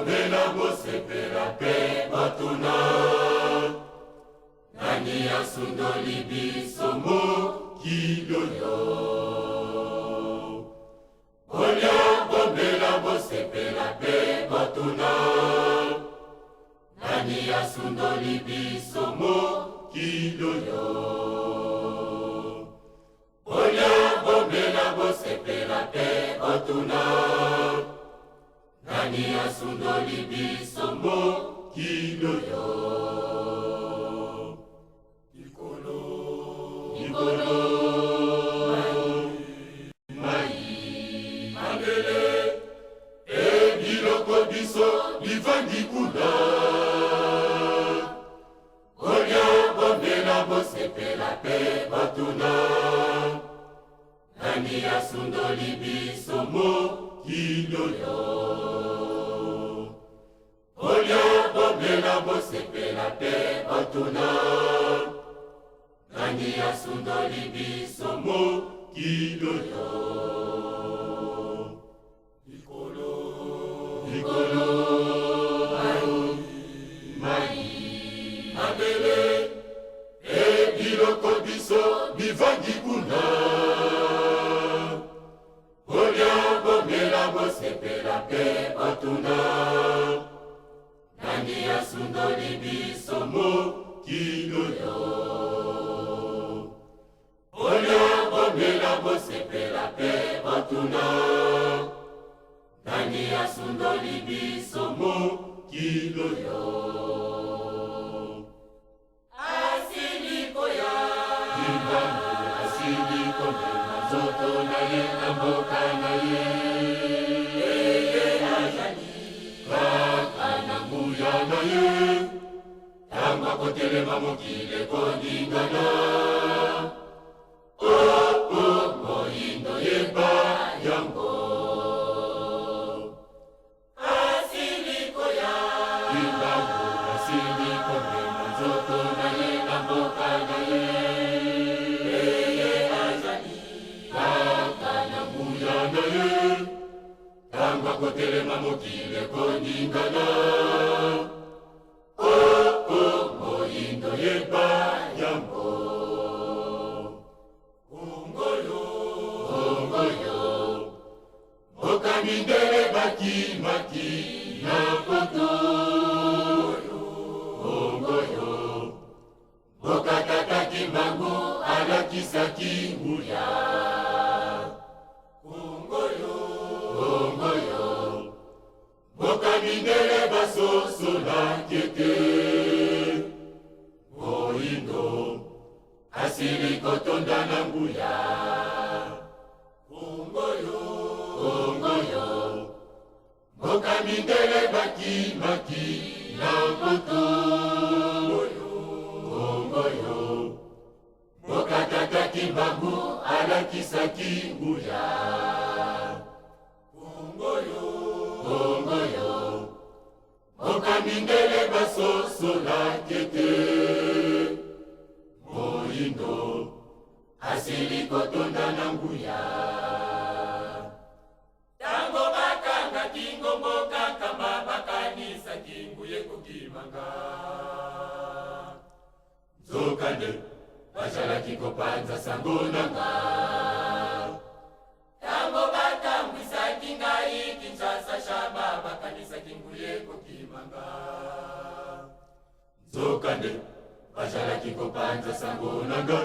bomela bosepela mpe botuna nani asundoli biso mokili oyo. Bolia bomela bosepela mpe botuna nani asundoli biso mokili oyo. Bolia bomela bosepela mpe botuna nani asundoli biso mokili oyo. Likolo, likolo, mai, mabele, e biloko biso bivandi kuna. Bolia bomela bosepela mpe botuna nani asundoli biso mokili oyo. Bolia bomela bosepela mpe botuna nani asundoli biso mokili oyo. Likolo, likolo, mai, mabele, e biloko biso bivandi kuna. Bolia bomela bosepela mpe botuna nani asundoli biso mokili oyo. Bolia bomela bosepela mpe botuna nani asundoli biso mokili oyo. Asili koya Kimbangu, asili komema nzoto na ye na mboka na ye. Eye azali kaka na nguya na ye, ntango akotelema mokili ekoningana. Oh, oh, moyindo yeba yango. Asili koya Kimbangu, asili komema nzoto na ye na mboka na ye. Eye azali kaka na nguya na ye, ntango akotelema mokili ekoningana. Oh, oh, moyindo yeba yango. Kongoyo, Kongoyo, mboka mindele bakimaki na poto. Kongoyo, mboka tata Kimbangu alakisaki nguya. Kongoyo, Kongoyo, mboka mindele basosolaki ete moyindo asili kotonda na nguya. Kongoyo, Kongoyo, mboka mindele bakimaki na poto. Kongoyo, mboka tata Kimbangu alakisaki nguya. Kongoyo, Kongoyo, mboka mindele basosolaki ete moyindo asili kotonda na nguya. Tango bakangaki ngombo kakamba bakanisaki nguya ekokimanga. Nzokande bazalaki kopanza sango na nga. Tango batambwisaki ngai Kinshasa Shaba bakanisaki nguya ekokimanga. Nzokande bazalaki kopanza sango na nga,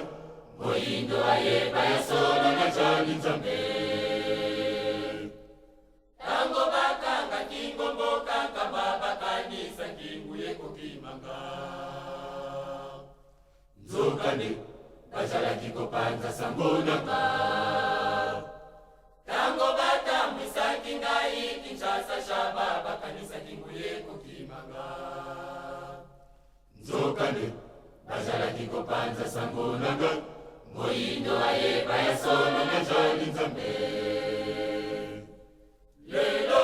moyindo ayeba ya solo nazali Nzambe. Tango bakangaki ngombo kakamba bakanisaki nguya ekokimanga. Nzokande bazalaki kopanza sango na nga. Tango batambwisaki ngai Kinshasa Shaba bakanisaki nguya ekokimanga. Nzokande bazalaki kopanza sango na nga, moyindo ayeba ya solo nazali Nzambe. Lelo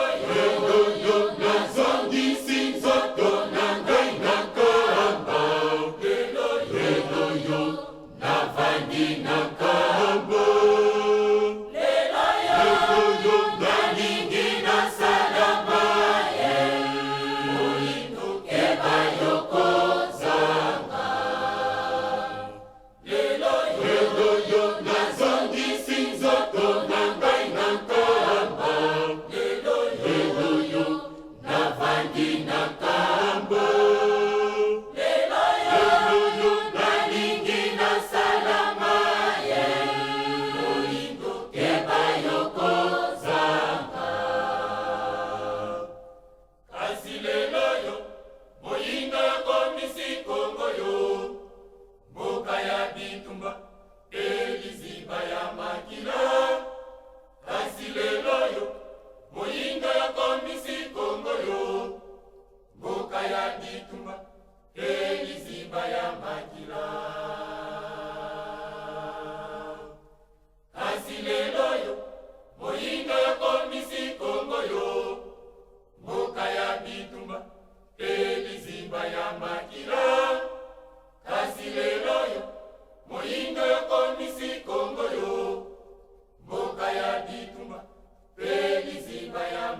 yo nazongisi nzoto na ngai na Nkamba. Lelo yo navandi na Nkamba. Lelo yo nalingi nasala maye.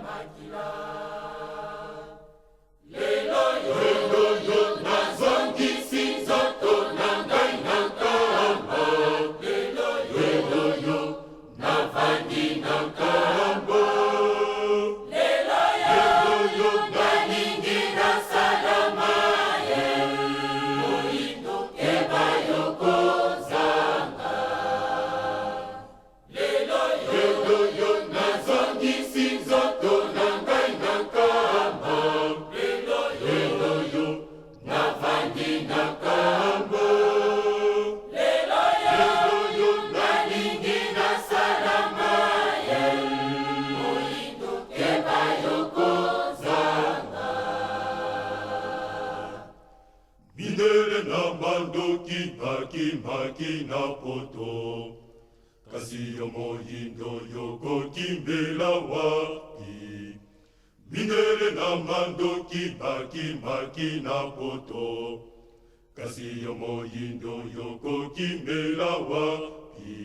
makila. Lelo yo nazongisi nzoto na ngai na nkambo. Lelo yo navandi na nkambo. Lelo yo nalingi nasalama ye. Moyindo keba yo kozanga. Lelo yo nazongisi nzoto na ngai na nkambo. Lelo yo navandi na nkambo. Lelo yo nalingi nasalama ye. Moyindo keba yo kozanga. Mindele na mandoki bakimaki na poto, kasi yo moyindo yokokimela wapi? Mindele na mandoki bakimaki na poto, kasi yo moyindo yokokimela wapi?